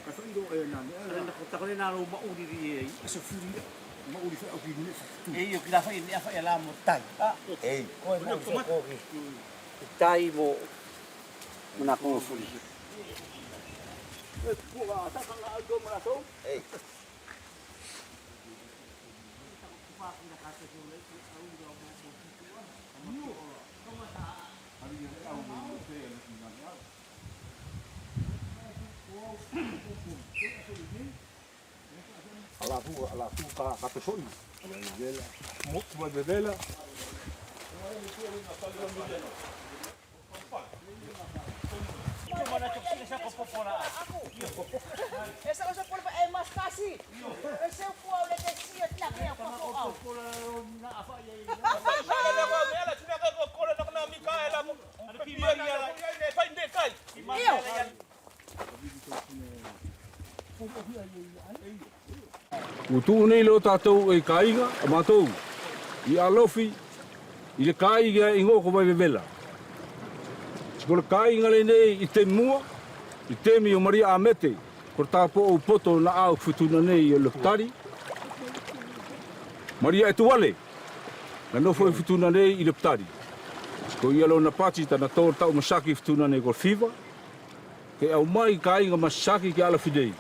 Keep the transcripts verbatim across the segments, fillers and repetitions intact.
Ka fai ro e nā mea la. Ko taku nei nā lou maʻuli ri e i. Aso fuli la. Maʻuli fai au ki ne. E i o ki la fai ne a fai a la mo tai. A. Ei. Ko e maʻuli fai ko ki. Tai mo. Mo nā ko fuli. E kua a taka nā au mo nā tou. Ei. Ala fu, ala fu ka, ka pesoʻi. Mo, mo vevela. Ua tuʻu nei lo tatou ei kāiga a matou i Alofi, i le kāiga i goko Vaivevela. Ti ko le kāiga lenei i temi mua, i temi o Maria Amete, ko le tapoʻou poto naʻa au ki Futuna nei o Lepitali. Maria Etuale, na nofo i Futuna nei i Lepitali. Ti ko ia lona pati tana to le taʻu masaki i Futuna nei ko le fiva. Ke au mai kāiga masaki ki Alofi nei,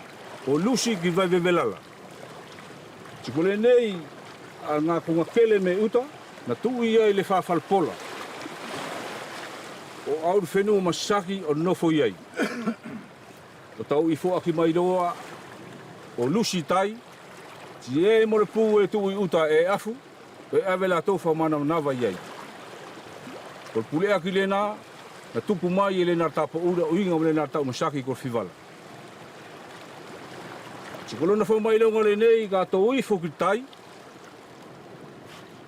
o lusi ki Vaivevela la. Ti ko lenei a gā koga kele me uta, na tuʻu ia i le fafale pola. O au le fenua masaki o nofo i ai. O tau i foaki mai loa o lusi tai, ti e mo le pu e tuʻu i uta e afu, e ave latou fakamanamanava i ai. Ko le puleʻaki lenā na tupu mai e lenā tapoʻou le ʻuiga mo lenā taʻu masaki ko le fiva la. Ti ko lona fakamailoga lenei ka tou ifo ki tai.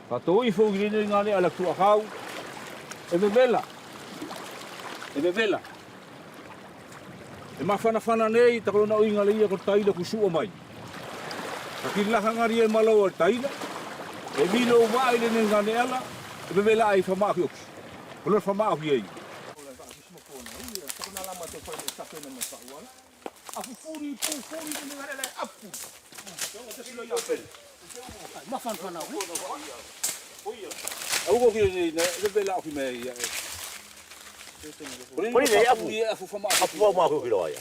Ka tou ifo ki lenei gane a le tuʻakau. E vevela. E vevela. E mafanafana nei, taku lona ʻuiga le ia ko le taila ku suʻa mai. Ka ki laha gari e maloa le taila. E milo vaʻa i lenei gane ala. E vevela ai famaʻaki oki. Ko lona famaʻaki ai. Au ko kile nei na le vela o ki mea ia e. Ko kile nei afu. Ia afu fama afu. Afu fama afu kilo ia.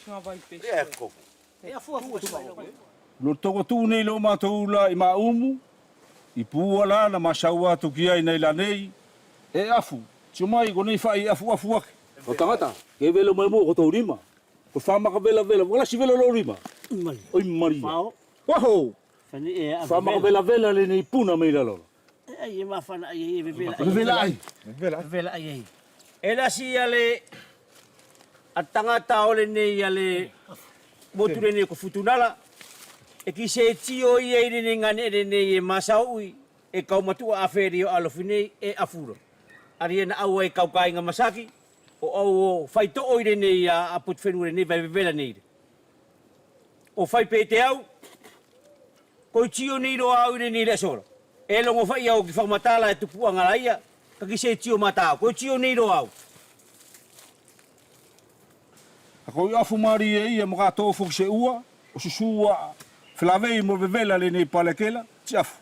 Ia ko. Lo togo tu nei lo matou la i Maumu. I Puala na masau atu ki ai nei la nei. E afu. Tio mai ko nei fai afu afu ake. Ko tagata ke velo mai mo ko tou lima. Ko famaka velavela, vakalasi vela lou lima. Oi mali. Oi mali. Waho. Famaka velavela lenei puna mai lalo. E ai e mafana ai e vevela ai. Vevela ai. Vevela ai ai. E lasi ia le a tagata o lenei ia le motu lenei ko Futunala. E kise tio ia i lenei gane lenei e masauʻi e kau matuʻa aferi o Alofi nei e afura. Ari e na au ai kau kāiga masaki. O au o faitoʻo i lenei a potu fenua lenei Vaivevela nei. O fai pē te au. Ko i tio nei loa au i lenei le asola. E logo fai au ki fakamatala e tupuʻaga la ia. Ka kise tio mata au. Ko i tio nei loa au. A ko i afu malie ia mo ka to foki se ua. O susu a felavei mo vevela lenei palekela. Ti afu.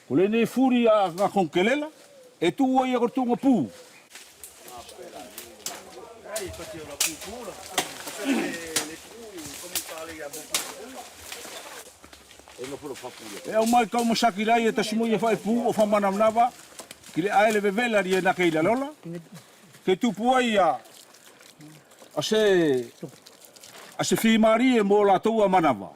Ko lenei fuli a ga koga kelela e tu ai a ko le tuga pu. E au mai kau masaki lai e tasi mo ia fai pu o famanamanava. Ki le ae le vevela lie na kei lalola. Ke tupu ai a se a se fimalie mo latou a manava.